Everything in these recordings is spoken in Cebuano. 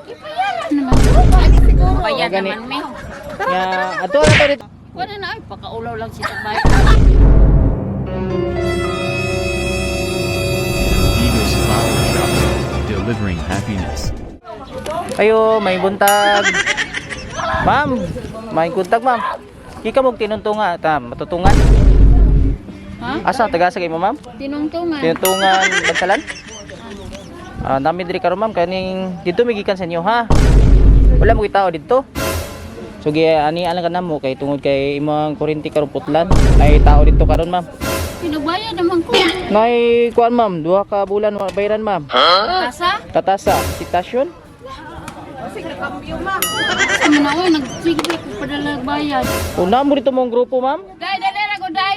Ipayaran naman ko. Bayad Gani. naman mi. Nga ato na to dito. Wala na ay pakaulaw lang si Tabay. Venus Flower Shop, delivering happiness. Ayo, may buntag. Ma'am, may buntag, ma'am. Kika mo tinuntunga, ta matutungan. Ha? Asa taga-asa kay mo, ma'am? Tinungtungan. Tinuntungan Bansalan? Ah, nami diri karon, ma'am, kaning dito may gikan sa inyo, ha. Wala mo tao dito. So gi ani alang ka namo kay tungod kay imong kuryente karon putlan ay tao dito karon, ma'am. Pinabayad naman ko. Nay kuan, ma'am, 2 ka bulan wa bayaran, ma'am. Asa? Tatasa, sitasyon. Asa man ako nagsigbe ko padala bayad. Una mo dito mong grupo, ma'am. Dai dai dai ko dai.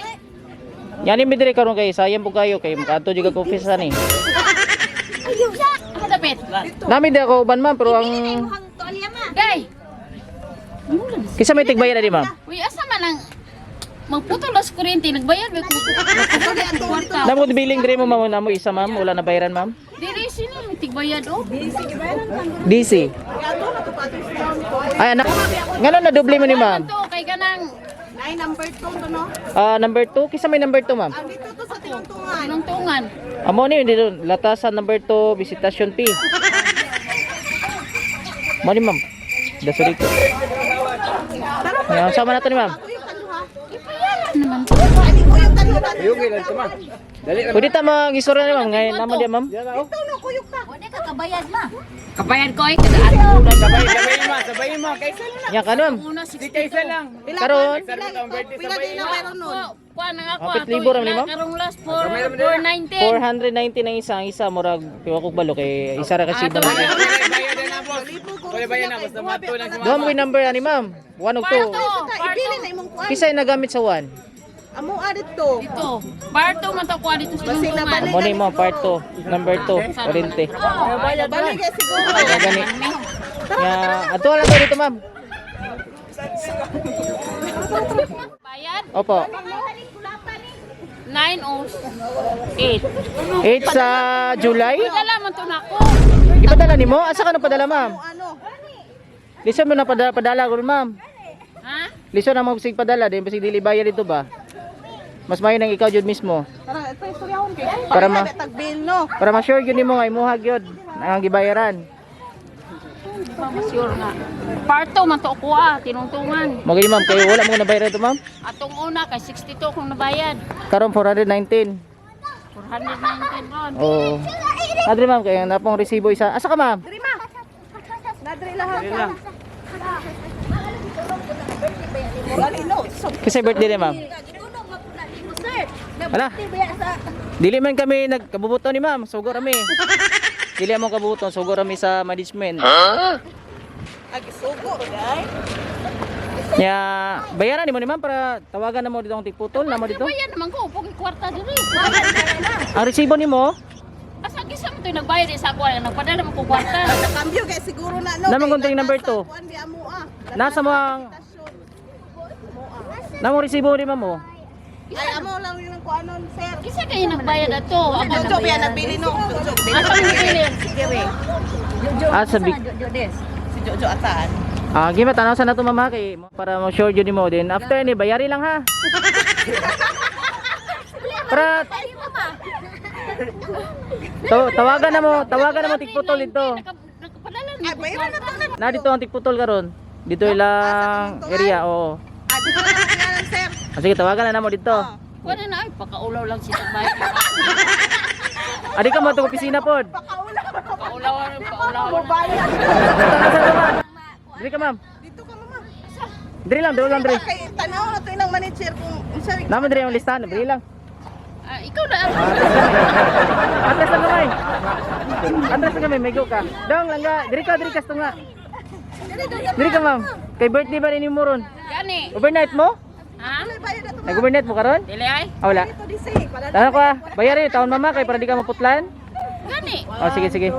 Yani mi diri karon kay sayang po kayo kay makaadto jud ka office ani. Ako dapit. Nami di ako uban, ma'am, pero ang Dai. Kisa may tigbayad ani, ma'am. Uy, asa man ang magputol as kuryente nagbayad ba ko? Kwarta. Namo billing diri mo, ma'am, namo isa, ma'am, wala na bayaran, ma'am. Dili sino may tigbayad oh. DC. Ay anak, ngano na doble mo ni ma'am? To kay kanang Ay, number 2 to, no? Ah, number 2, kisa may number 2, ma'am. Andito to sa tinuntungan. tinungtungan. Amo ni dito latasan number 2 visitation P. Mo ni ma'am. Dasuri ko. Yan, sama na to ni ma'am. Kuyog ka ha? Ipayaran naman ko. Ani kuyog ka ha? Pwede ta mag-istorya ni ma'am, ngayon namo diya, ma'am. Ito no, kuyog ka. Kabayad ko ay kada ato ulan. Yan ka, ma'am. Una 62. Lang. Karon, Pila din na meron nun. Kuan na ako. Kapit libo ra ni ma'am? Karong last 4 419. 490 na isa, ang isa murag piwa kog balo kay isa ra kasi na. Duha mo yung number ani, ma'am. 1 ug 2. Part Ibili na imong kuan. Kisa yung nagamit sa 1. Amo adito. Dito. Part 2 man to kuan dito sa tinungtungan. Mo ni mo part 2, number 2, 40. Balik kay siguro. Nga gani. Nga ato lang to dito, ma'am. Bayad Opo. 9 o 8. 8 sa July. Padala man to nako. Ipadala nimo? Asa ka padala, ma'am? Ano? Lisod mo na padala padala ko, ma'am. Ha? Lisod na mo sig padala, di basig dili bayad dito ba? Mas maayo nang ikaw jud mismo. Tara, ito istoryahon kay. Para ma- tagbil no. Para ma-sure gyud nimo nga imuha gyud ang gibayaran. Pa sure nga. Part 2 man to ko ah, tinungtungan. Mo gani, ma'am, kayo wala mo na bayaran dito, ma'am. Atong una kay 62 kung nabayad. Karon 419. 419 ron. Oo. Adre, ma'am, kaya napong resibo isa. Asa ka, ma'am? Diri ma. Nadri lahat ka. Gani no. So, Kasi birthday ni ma'am. Wala. Dili man kami nagkabubuto ni ma'am, sugo rami. Dili among kabubuton, sugo rami sa management. ag sugo ro day. Nya, bayaran nimo ni ma'am para tawagan na mo dito ang tigputol na mo dito. Nabayad naman ko, upog kwarta diri. Ang resibo nimo, Asa gisa mo to nagbayad sa ako, nagpadala man ko kwarta. Sa cambio kay siguro na no. Namang Kay gunting number nasa 2. Kuan di amo ah. Nasa mo ang namo resibo ni ma'am oh. Ay amo lang yung kuanon, sir. Kisa kayo nagbayad ato. Ako Jojo biya nagbili no. Jojo. Asa mo nabili? Ah, sabi. Si Jojo atan. Ah, gima tanaw sa nato, ma'am, ha, kay para mo sure jud nimo din. After ni bayari lang ha. Para tawagan na mo tigputol dito. Nakapadala Ay na. bayaran na to na. Na dito ang tigputol karon. Dito ilang area, oo. Ah, dito na lang ngalan, sir. Ah, sige, tawagan na namo dito. Kuan na ay pakaulaw lang si Tabay. Adi ka mo itong opisina pod. Paulaw paulaw. Dili ka, ma'am. Dito ka mama. Dili lang, dili lang dili. Kay tanaw na to ilang manager kung unsa Namo dili ang listahan, dili lang. Ah, ikaw na. Atras lang kamay. Atras lang kamay, may go ka. Dong langga, dili ka, dili ka tunga. Dili ka, ma'am. Kay birthday ba ni mo ron? Gani. Overnight mo? Ha? Bayad na to. Nag-overnight mo karon? Dili ay. Ah, wala. Dito di say. Pala Tanaw ka, bayari taon mama kay para di ka maputlan. Gani. Oh, sige sige.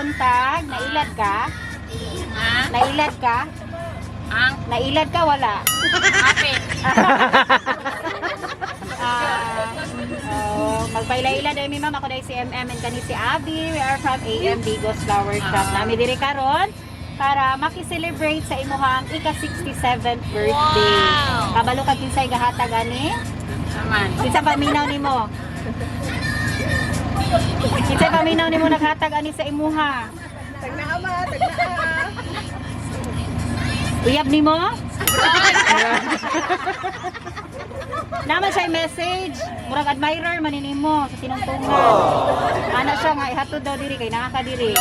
buntag. Nailad ka? Ha? Nailad ka? Ang Nailad ka wala? apit. Ah, oh, magpaila-ila dahil mi, ma'am. Ako dahil si MM and kani si Abby. We are from AM Bigos Flower Shop. Nami diri karon para maki-celebrate sa imuhang ika-67th birthday. Wow! Kabalo kag kinsay gahatag ani? Naman. Kinsa paminaw nimo? Kinsa paminaw nimo naghatag ani sa imuha? Tagnaa ma, tagnaa. Uyab nimo? Naman siya yung message. Murag admirer man ni nimo sa tinungtungan. Ana siya nga ihatod daw diri kay naa ka diri.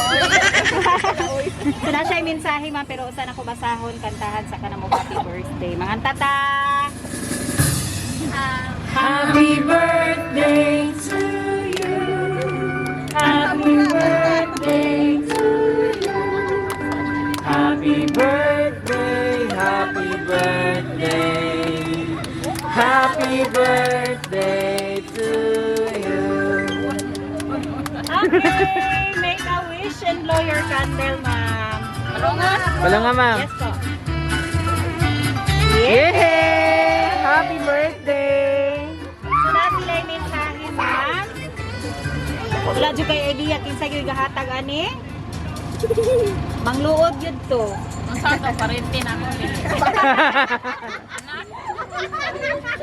So na siya yung mensahe, ma'am, pero usa na ko basahon kantahan sa kanamo happy birthday. Mga tata. Happy birthday to you. Happy birthday to you. Happy birthday, happy birthday. Happy birthday to you. Okay, make a wish and blow your candle, ma'am. Malungan. Wala nga, ma'am. Yes po. Yay! Happy birthday! So na sila yung mensahe, ma'am. Wala dyan kay idea kinsa gyud gahatag ani. Mangluod yun to. Ang sa to parente na ako.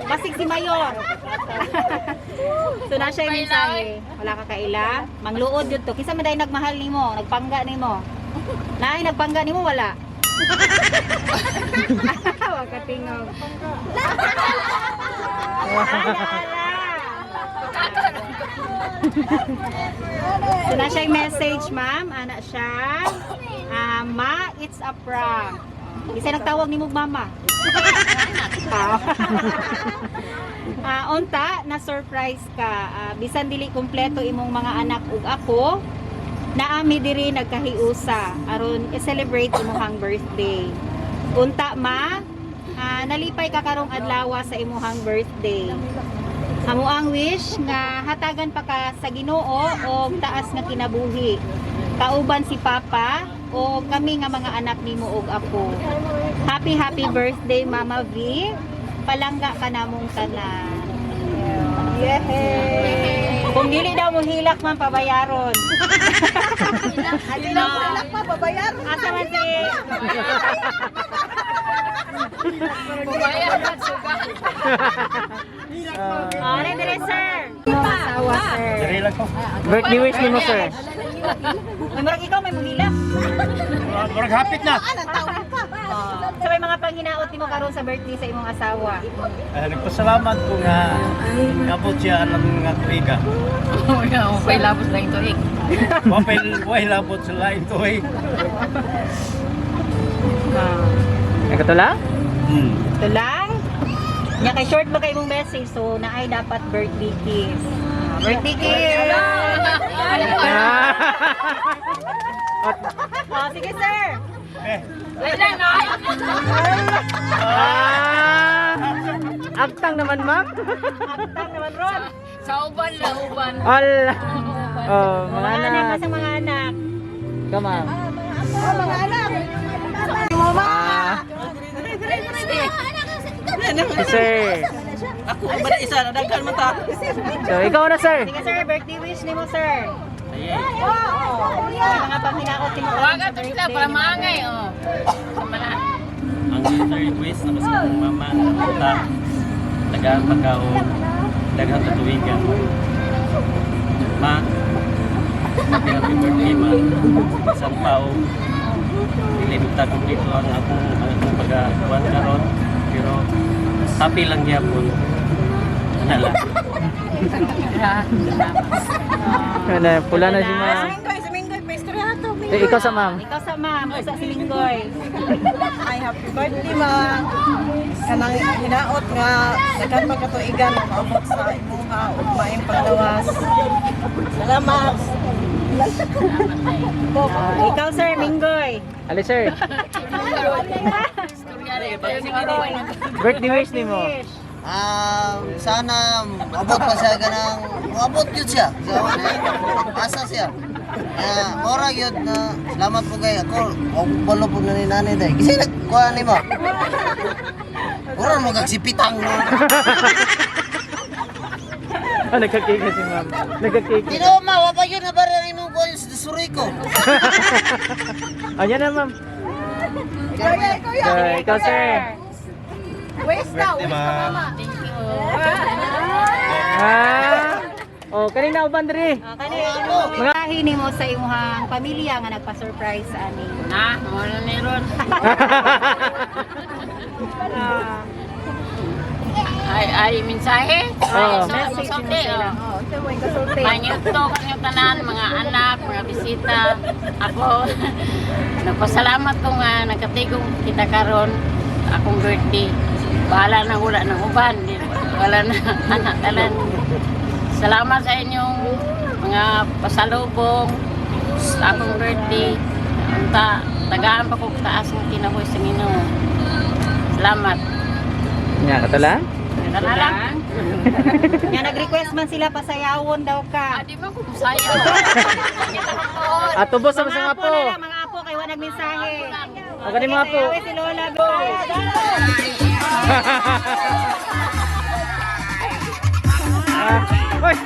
Basig si Mayor. So na siya yung mensahe. Wala ka kaila. Mangluod yun to. Kinsa man dai nagmahal nimo, nagpangga nimo. Naay nagpangga nimo wala. Wa ka tingog. Ala, ala. So na siya yung message, ma'am. Ana siya. Ah, ma, it's a prank. Isa nagtawag ni mo mama. Ah. Ah, unta na surprise ka. Ah, bisan dili kumpleto imong mga anak ug ako, naami diri nagkahiusa aron i-celebrate imong birthday. Unta ma, nalipay ka karong adlaw sa imong birthday. Amo ang wish nga hatagan pa ka sa Ginoo og taas nga kinabuhi. Kauban si Papa o kami nga mga anak nimo og apo. Happy happy birthday, Mama V. Palangga ka namong tanan. Yehey! Kung dili daw mo hilak man pabayaron. Adi na mo lang pa, babayaran. Asa man si Bubayan at sugal. Oh, dire sir. Asawa, sir. Birthday wish nimo, sir. May murag ikaw may muhilak. Murag hapit na. Anang tawag pa. So may mga panginaot nimo karon sa birthday sa imong asawa. Nagpasalamat ko nga nabot siya ng nga tuiga. Okay, labos lang ito eh. Wapel way labot sa laing tuig. Ikaw lang? Ito lang. Nya kay short ba kay imong message so naay dapat birthday kiss. Ah, birthday kiss. Ah. Ah, sige sir. Eh, Ay lang ay. Ah! Agtang naman, ma'am. Agtang naman ron. Sa uban la uban. Ala. Oh, mga Mga anak, anak. asa mga anak. Ikaw, ma'am. Oh, mga anak. Ah, si sir. Ako ang bala isa na daghan man ta. So, ikaw na, sir. Sige sir, birthday wish nimo sir. Oh, mga panginaot nimo karon Waga sa to sila birthday. para maangay oh. Sama na. Ang request na mas kong mama nga ta daghang pagkaon, daghang katuwigan. Ma, happy happy birthday ma. Isang pao. Dili ta kumpleto ang akong pagakuan karon pero happy lang gyapon. Ana lang. Ano, pula na si ma'am. Minggoy, si Minggoy, pastry ato. Eh, ikaw sa ma'am. Ikaw sa ma'am, usa si Linggoy. Ay, happy birthday, ma. Kanang hinaot nga daghan pagkatuigan maabot sa imuha ug maayong paglawas. Salamat. Ah, ikaw sir, Minggoy. Ali, sir. Birthday wish nimo. Wish. Sana abot pa siya ganang abot yun siya. So, asa siya. Ah, mora gyud na salamat po kay ako. Og balo po na ni nanay day. Kasi nagkuha nimo. Mura mo kag sipitang no. Ah, nagka-cake na si ma'am. Nagka-cake. Tinuod ma, wa pa gyud na bara ang imong kuha sa suri ko. Ayan na, ma'am. Sir, ikaw, sir. Waste na, waste na mama. Thank you. Ah. Oh, kanina uban diri. Mga nimo sa imong pamilya nga nagpa-surprise ani. Na, wala na ron. Ay, ay, mensahe. Oo. Ay, Message so, mo sila. oh. Panyuto kanyo tanan, mga anak, mga bisita. Ako, nagpasalamat ko nga nagkatigong kita karon akong birthday. Bahala na wala ng uban. Wala na anak tanan. Salamat sa inyong mga pasalubong sa akong birthday. Unta, tagaan pa ko taas ng kinabuhi sa Ginoo. Salamat. Nya katala? Tara lang. Nga nag-request man sila pasayawon daw Ah, ka. di man ko musayaw. Ato boss sa mga Mga apo apo. na lang, mga apo kay wa nagmensahe. Ang kani mga apo. Sayawi si Lola. Bisaya. Ah, oy.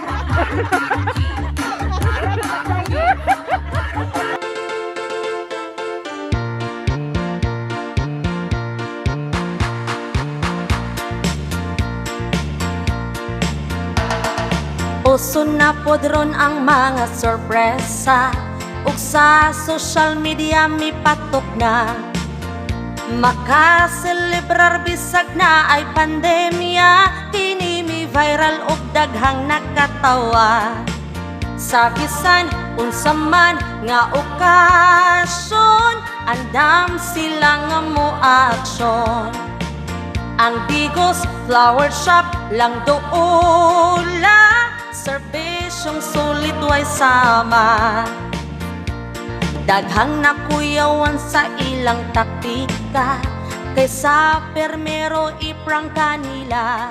Uso na pod ron ang mga sorpresa ug sa social media mipatok na. Makaselebrar bisag na ay pandemya, kini mi viral ug daghang nakatawa. Sa bisan unsa man nga okasyon, andam sila nga mo aksyon. Ang Digos Flower Shop lang doula, serbisyong sulit way sama. Daghang nakuyawan sa ilang taktika, kaysa permero iprangka nila.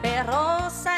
Pero sa